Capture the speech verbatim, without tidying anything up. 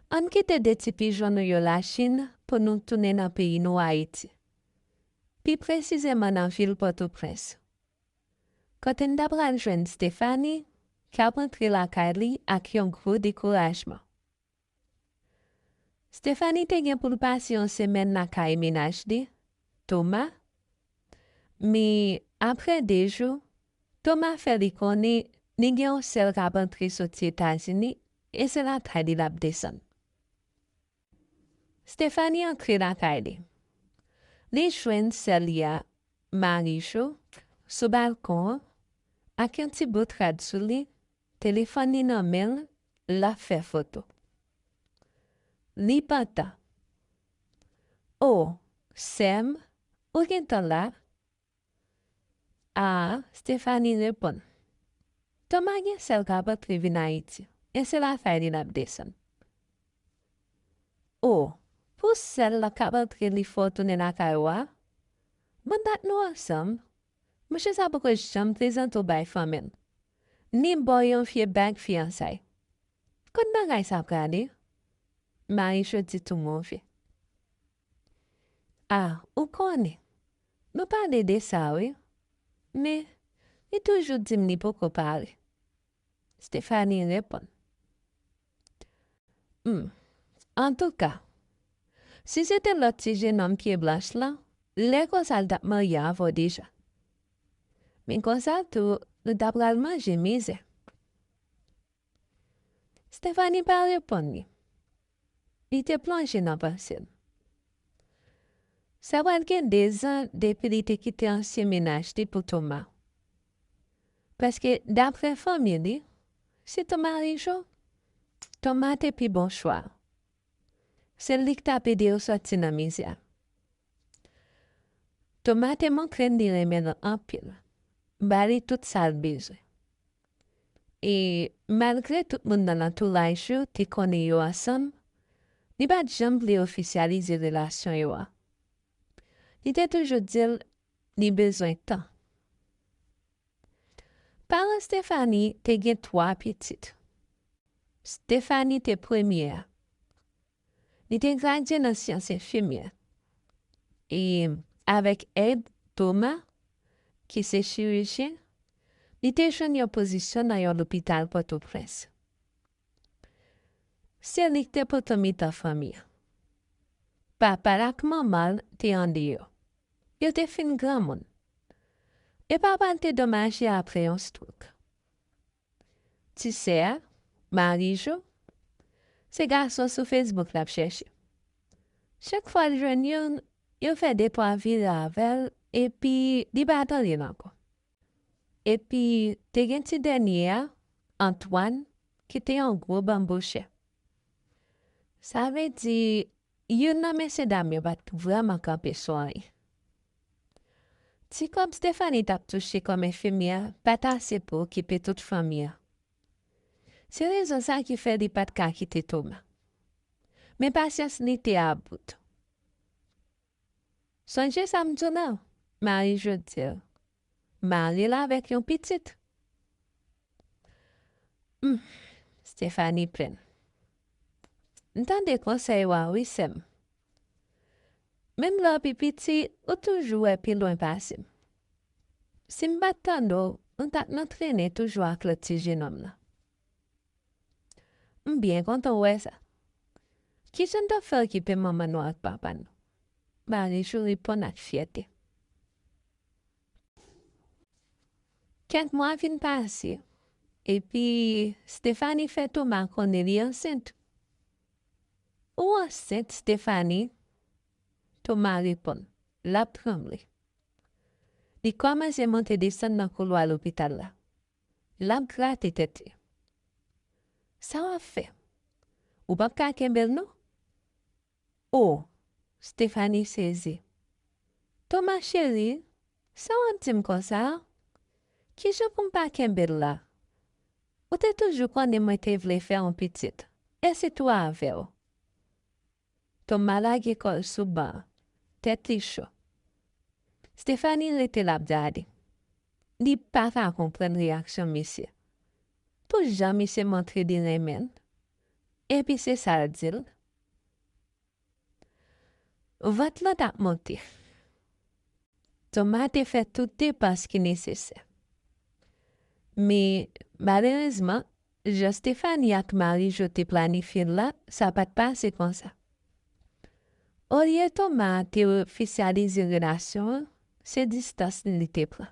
Ann kite de ti pijon nou yo Lachin pou nou tounen nan peyi nou Ayiti, pi presizèman nan vil Pòtoprens, kote n ta pral jwenn Stephanie k ap antre lakay li ak yon gwo dekourajman. Stephanie te gen pou l pase yon semèn lakay mennaj li, Thomas, men apre de jou, Thomas fè li konnen li gen yon sèl k ap antre soti Etazini e se lakay li l ap desann. Stephanie antre lakay li. Li jwenn sè li a, Marie-Jo, sou balkon an, ak yon ti bout rad sou li, telefòn li nan men l, l ap fè foto. Li pantan. O, sè m, ou gentan la? A, Stephanie reponn. Thomas gen sè l k ap antre vin Ayiti, e se lakay li l ap desann. O, pou sè l k ap antre li fè w tounen lakay ou a? Ban dat nou ansanm. Monchè sa poko janm prezante w bay fanmi l, ni ba w yon vye bag fiyansay. Kot bagay sa prale? Marie-Jo di tou move. A, ou konnen, nou pale de sa wi, men li toujou di m li poko pare. Stephanie reponn. Hmm. Antouka, si se te lòt ti jenòm pye blanch lan, lè konsa l t ap marye avè w deja. Men konsa tou, nou ta pral manje mizè. Stephanie pa reponn li. Li te plonje nan panse l. Sa pral gen dezan depi li te kite ansyen mennaj li pou Thomas. Paske, dapre fanmi li, sitou Marie-Jo, Thomas te pi bon chwa. Se li k t ap ede yo sòti nan mizè a. Thomas te montre n li renmen l anpil, ba li tout sa l bezwen. E malgre tout moun nan lantouraj yo te konnen yo ansanm, li pa t janm vle ofisyalize relasyon yo a. Li te toujou di l li bezwen tan. Paran Stephanie te gen twa pitit. Stephanie te premye a. Li te gradye nan syans enfimyè. E avèk èd Thomas, ki se chirijyen, li te jwenn yon pozisyon nan yon lopital Pòtoprens. Se li k te poto mitan fanmi an. Papa l ak manman l te andeyò. Yo te fin granmoun. E papa l te domaje apre yon stwok. Ti sè a, Marie-Jo, se gason sou Facebook l ap chèche. Chak fwa l jwenn youn, yo fè de twa vire avè l, epi li pa tande l ankò. Epi, te gen ti dènye a, Antoine, ki te yon gwo banbouchè. Sa vle di, youn nan mesyedam yo pa t vrèman kanpe sou anyen. Ti kòb Stephanie t ap touche kòm enfimyè pa t ase pou okipe tout fanmi an. Se rezon sa ki fè li pa t ka kite Thomas. Men pasyans li te about. Sonje sa m di w la, Marie-Jo di l. Mare l avèk yon pitit. Humm, Stephanie plenn. M tande konsèy ou a wi, sè m. Menm lè w pi piti, ou toujou wè pi lwen pase m. Si m pa t tande w, m t ap nan trennen toujou ak lòt ti jenòm nan. M byen kontan w wè sa. Kijan n t ap fè okipe manman nou ak papa nou? Marie-Jo reponn ak fyète. Kèk mwa vin pase, epi Stephanie fè Thomas konnen li ansent. Ou ansent, Stephanie? Thomas reponn, l ap tranble. Li kòmanse monte desann nan koulwa lopital la. L ap grate tèt li. Sa w ap fè? Ou p ap ka kenbe l non? O! Stephanie sezi. Thomas cheri, sa w ap di m konsa a? Kijan pou m pa kenbe l la? Ou te toujou konnen mwen te vle fè yon pitit, e sitou avè w. Thomas lage kò l sou ban an, tèt li cho. Stephanie rete l ap gade. Li pa ka konprann reyaksyon misye. Pou jan misye montre li renmen l, Epi se sa l di l. Vant lan t ap monte. Toma te fè tout depans ki nesesè. Men, malerezman, jan Stephanie ak Marie-Jo te planifye l la, sa pa t pase konsa. Olye Toma te ofisyalize relasyon an, se distans li li te pran.